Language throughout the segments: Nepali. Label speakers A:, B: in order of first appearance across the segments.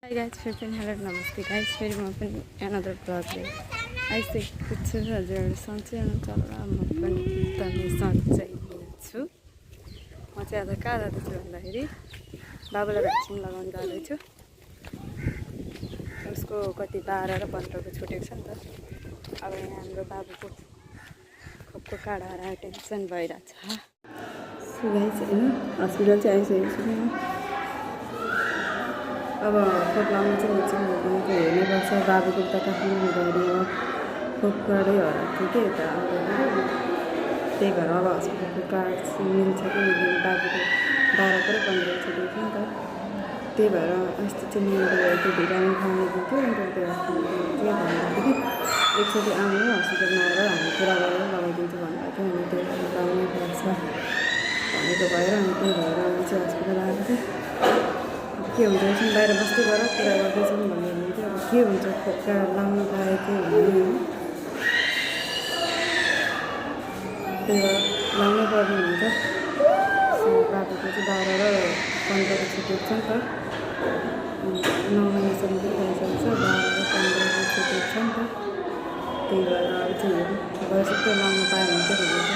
A: Hi guys, hello, namaste guys. फेरि म पनि अनदर ब्लगले आइसकेको छु। हजुर सन्चै हुनुहुन्छ होला। म पनि एकदमै सन्चै छु। म चाहिँ आज कहाँ जाँदैछु भन्दाखेरि बाबुलाई भ्याक्सिन लगाउनु जाँदैछु। उसको कति 12 र 15 को छुटेको छ नि त। अब यहाँ हाम्रो बाबुको खोपको कार्ड हराएर टेन्सन भइरहेछ। सो गाइस हैन हस्पिटल चाहिँ आइसकेको छु म। अब खोप लाउनु चाहिँ एकछिन हेर्नुपर्छ। बाबुको त काठमाडौँ गाडी अब खोप कार्डै हराएको थियो कि यता आउँदाखेरि त्यही भएर अब हस्पिटलको कार्ड मिल्छ कि मिल्दैन। बाबुको 12 र 15 छुटेको छ नि त। त्यही भएर अस्ति चाहिँ मैले त्यो भिटामिन खुवाउनु दिन्थ्यो अन्त त्यो के भन्दाखेरि कि एकचोटि आउनु हस्पिटलमा आएर हामी कुरा गरेर लगाइदिन्छु भन्नुभएको थियो। अनि त्यो लगाउनै पर्छ भनेको भएर अनि त्यही भएर म चाहिँ हस्पिटल आएको थिएँ। के हुन्छ एकछिन बाहिर बस्दै गर कुरा गर्दैछौँ भन्ने हुन्थ्यो। अब के हुन्छ खोप कार्ड लाउनु पाएको हुने त्यही भएर लाउनै पर्ने हुन्छ। बाबुको चाहिँ 12 र 15 को छुटेको छ नि त। 9 महिनासम्म पनि भइसकेको छ। 12 र 15 को छुटेको छ नि त। त्यही भएर अब चाहिँ हेरौँ बसिक्कै लाउनु पायो भने चाहिँ भनेको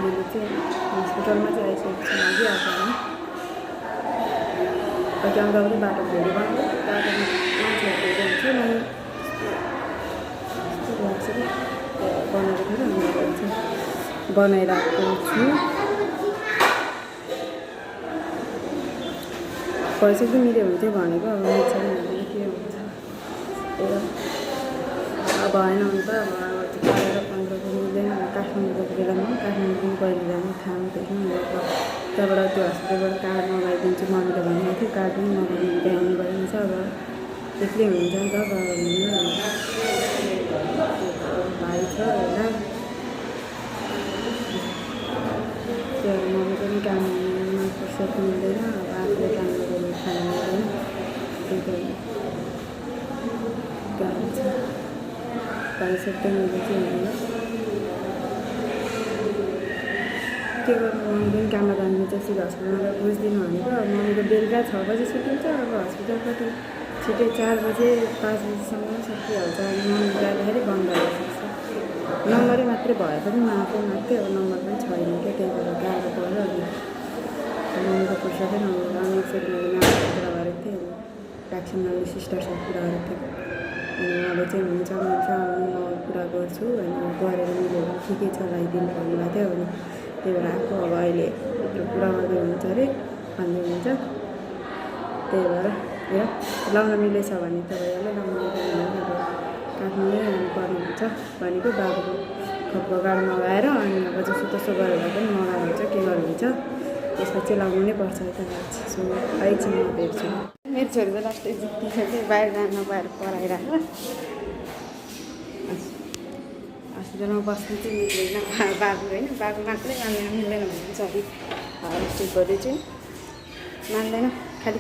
A: मैले चाहिँ हस्पिटलमा चाहिँ आइसकेको छु। अघि आएको होइन अघि आउँदा पनि बाटो भोलि बन्द बाटोमा मान्छेहरू हुन्छ मैले यस्तो लाग्छ कि बनाएको थियो र मैले चाहिँ बनाइरहेको छु। पैसा चाहिँ मिल्यो भने चाहिँ भनेको अब मिल्छ कि मिल्दैन के हुन्छ अब भएन भने त अब 12 र 15 को मिल्दैन। काठमाडौँको बेलामा काठमाडौँ पनि कहिले जाने थाहा थिएन। त्यहाँबाट त्यो हस्पिटलबाट कार्ड मगाइदिन्छु मम्मीले भनेको थियो। कार्ड पनि मगाउनु भ्याउनु भइन्छ। अब एक्लै हुन्छ नि त भाइ छ होइन। त्यो मम्मी पनि काममा फुर्सद मिल्दैन। अब आफूले काम गरेर खानु मिल्दैन। त्यही गाह्रो छ। पैसा त मिल्यो चाहिँ हुँदैन के गर्नु। मम्मी पनि काममा जानुहुन्छ सिधै हस्पिटलमा बुझिदिनु भनेको। अब मम्मीको बेलुका 6 बजी छुट्टिन्छ। अब हस्पिटल कति छिटै 4 बजे 5 बजीसम्म सकिहाल्छ। अनि मम्मी जाँदाखेरि बन्द भइसक्छ। नम्बरै मात्रै भए पनि म आफै मात्रै अब नम्बर पनि छैन क्या। त्यही भएर गाह्रो पर्यो। अनि मम्मीको फुर्सदै नहुँदैन। अनि एकचोटि मैले नानीको कुरा गरेको थिएँ। भ्याक्सिन लगाउने सिस्टरसँग कुरा गरेको थिएँ। अनि उहाँले चाहिँ हुन्छ म कुरा गर्छु अनि गरेर मिल्यो भने ठिकै छ लगाइदिनु भन्नुभएको थियो। अनि त्यही भएर आएको अब अहिले यत्रो कुरा गर्दै हुन्छ अरे भन्दै हुन्छ। त्यही भएर हेर लाउन मिलेछ भने त भइहाल्यो। लाउन मिलेन भने अब काठमाडौँ जानुपर्ने हुन्छ भनेको। बाबुको खोपको कार्ड मगाएर अनि अब जसो गरेर पनि मगाएर हुन्छ के गर्नु हुन्छ त्यसमा चाहिँ लगाउनु नै पर्छ है त। सो एकछिन म भेट्छु। मेरो छोरी त लास्टै जित्तिसक्यो बाहिर जान नपाएर पढाइरहेको। हस्पिटलमा बस्नु चाहिँ मिल्दैन बाबु होइन। बाबु मात्रै मान्दैन मिल्दैन भने सरी स्टिक गर्दैछु मान्दैन। खालि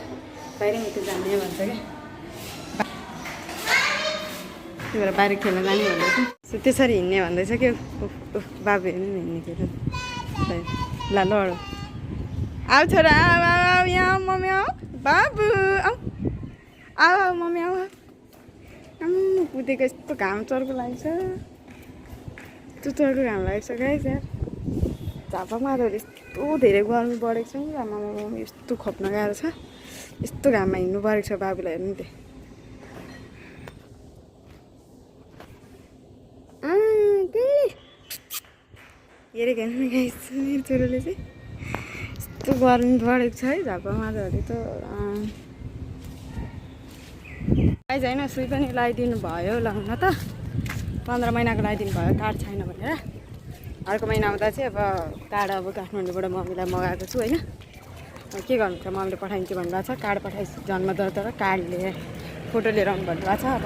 A: बाहिरै मात्रै जाने भन्छ क्या। त्यही भएर बाहिर खेल्न जाने भन्दैछ। सो त्यसरी हिँड्ने भन्दैछ क्या। बाबु हेर्नु नि हिँड्ने खेल्नु ल लड आऊ छोरा आऊ यहाँ मम्मी आऊ बाबु आऊ आऊ मम्मी आऊ कुदेको यस्तो घाम चर्को लागेको छ। चर्को घाम लागेको छ गाइस यार। झापामा त यस्तो धेरै गर्मी बढेको छ नि। आमामा यस्तो खप्न गाह्रो छ। यस्तो घाममा हिँड्नु परेको छ बाबुलाई हेर्नु त्यही हेरेको हेर्नु नि गाइस। मेरो छोरोले चाहिँ यस्तो गर्मी बढेको छ है झापामा त गाइस होइन। सुई पनि लगाइदिनु भयो लाउन त 15 महिनाको लगाइदिनु भयो कार्ड छैन भनेर। अर्को महिना आउँदा चाहिँ अब कार्ड अब काठमाडौँबाट मम्मीलाई मगाएको छु होइन। के गर्नुहुन्छ मम्मीले पठाइदिन्छु भन्नुभएको छ। कार्ड पठाइछु जन्म दर्ता र कार्ड लिएर फोटो लिएर आउनु भन्नुभएको छ। अब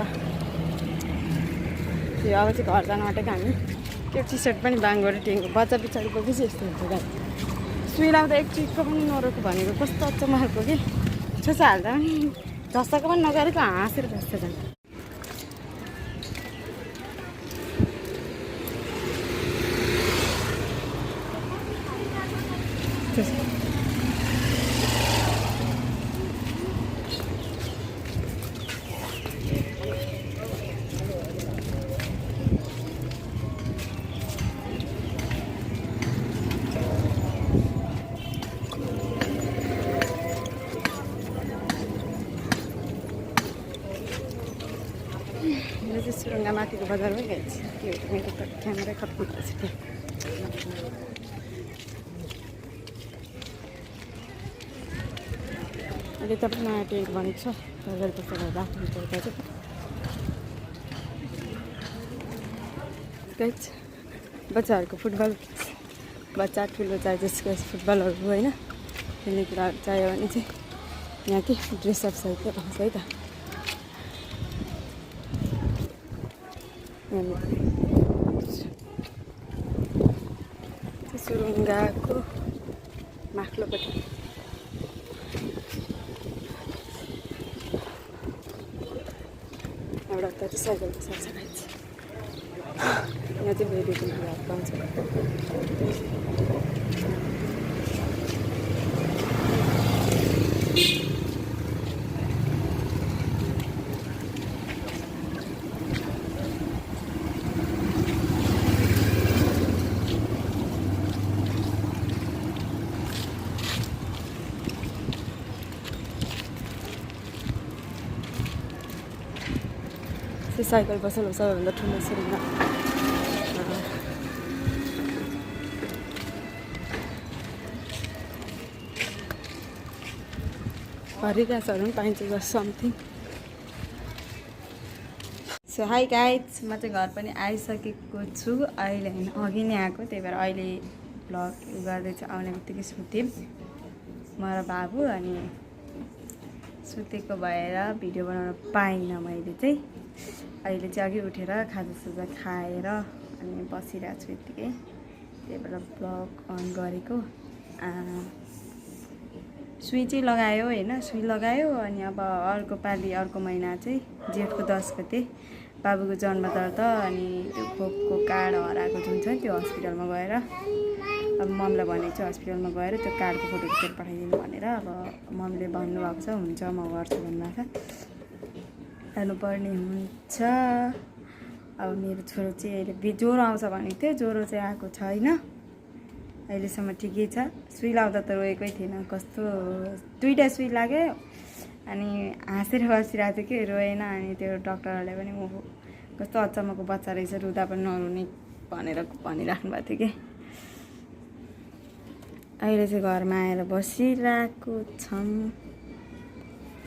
A: त्यो अब चाहिँ घर जानु आँटेको हामी। त्यो टी सर्ट पनि बाङ गरेर टेङ्गो बच्चा पछाडि पुगेपछि यस्तो हुन्छ गाई। सुई लाउँदा एक चिजको पनि नरोको भनेको कस्तो अचम्मको कि छुसा हाल्दा पनि झस्ताको पनि नगरेको हाँसेर बस्छ झन्। यो चाहिँ सुरुङ्गा माथिको बजारमै गएछ त्यो मेरो त क्यामेरा खत्तम भएछ अहिले त नयाँ टेन्ट बनेको छ अगाडि पछि राख्नु पर्छ चाहिँ बच्चाहरूको फुटबल बच्चा ठुलो चाहे जसको फुटबलहरू होइन खेल्ने कुराहरू चाहियो भने चाहिँ यहाँ के ड्रेसअप सहित पाउँछ है त सुरुङ्गाको माथिल्लोपट्टि एउटा त साइकलको सरसफाइ छ यहाँ चाहिँ बेबीको लुगाहरू पाउँछ साइकल पसल हो सबैभन्दा ठुलो सुरुङ्गा हरिघाँसहरू पनि पाइन्छ just something so hi guys म चाहिँ घर पनि आइसकेको छु अहिले होइन अघि नै आएको त्यही भएर अहिले भ्लग गर्दैछु आउने बित्तिकै सुत्यौँ म र बाबु अनि सुतेको भएर भिडियो बनाउन पाइनँ मैले चाहिँ अहिले चाहिँ अघि उठेर खाजासाजा खाएर अनि बसिरहेको छु यत्तिकै त्यही भएर ब्लग अन गरेको सुई चाहिँ लगायो होइन सुई लगायो अनि अब अर्को पालि अर्को महिना चाहिँ जेठको 10 गते बाबुको जन्मदर्ता अनि त्यो खोपको कार्ड हराएको जुन छ त्यो हस्पिटलमा गएर अब मम्मीलाई भनेको छु हस्पिटलमा गएर त्यो कार्डको फोटो खिचेर पठाइदिनु भनेर अब मम्मीले भन्नुभएको छ हुन्छ म गर्छु भन्नुभएको छ जानुपर्ने हुन्छ अब मेरो छोरो चाहिँ अहिले ज्वरो आउँछ भनेको थियो ज्वरो चाहिँ आएको छैन अहिलेसम्म ठिकै छ सुई लाउँदा त रोएकै थिएन कस्तो 2टा सुई लाग्यो अनि हाँसेर बसिरहेको थियो कि रोएन अनि त्यो डक्टरहरूले पनि म कस्तो अचम्मको बच्चा रहेछ रुँदा पनि नरुने भनेर भनिराख्नु भएको थियो कि अहिले चाहिँ घरमा आएर बसिरहेको छौँ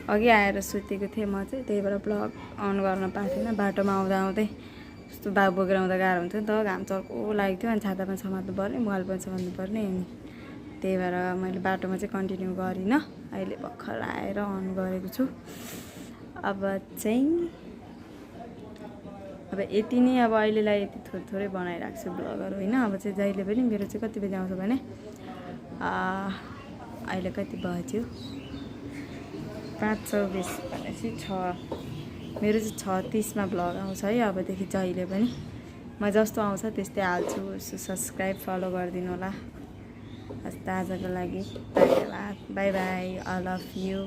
A: अघि आएर सुतेको थिएँ म चाहिँ त्यही भएर ब्लग अन गर्न पाएको थिएन बाटोमा आउँदा आउँदै यस्तो बाघ बोकेर आउँदा गाह्रो हुन्थ्यो नि त घाम चर्को लागेको थियो अनि छाता पनि समात्नु पर्ने मोबाइल पनि समात्नु पर्ने अनि त्यही भएर मैले बाटोमा चाहिँ कन्टिन्यू गरिनँ अहिले भर्खर आएर अन गरेको छु अब चाहिँ अब यति नै अब अहिलेलाई यति थोरै बनाइरहेको छु ब्लगहरू होइन अब चाहिँ जहिले पनि मेरो चाहिँ कति बजी आउँछ भने अहिले कति बज्यो 5:20 भनेपछि 6 मेरो चाहिँ 6:30 मा ब्लग आउँछ है अबदेखि जहिले पनि म जस्तो आउँछ त्यस्तै हाल्छु सब्सक्राइब फलो गरिदिनु होला हस् आजको लागि धन्यवाद by by I love you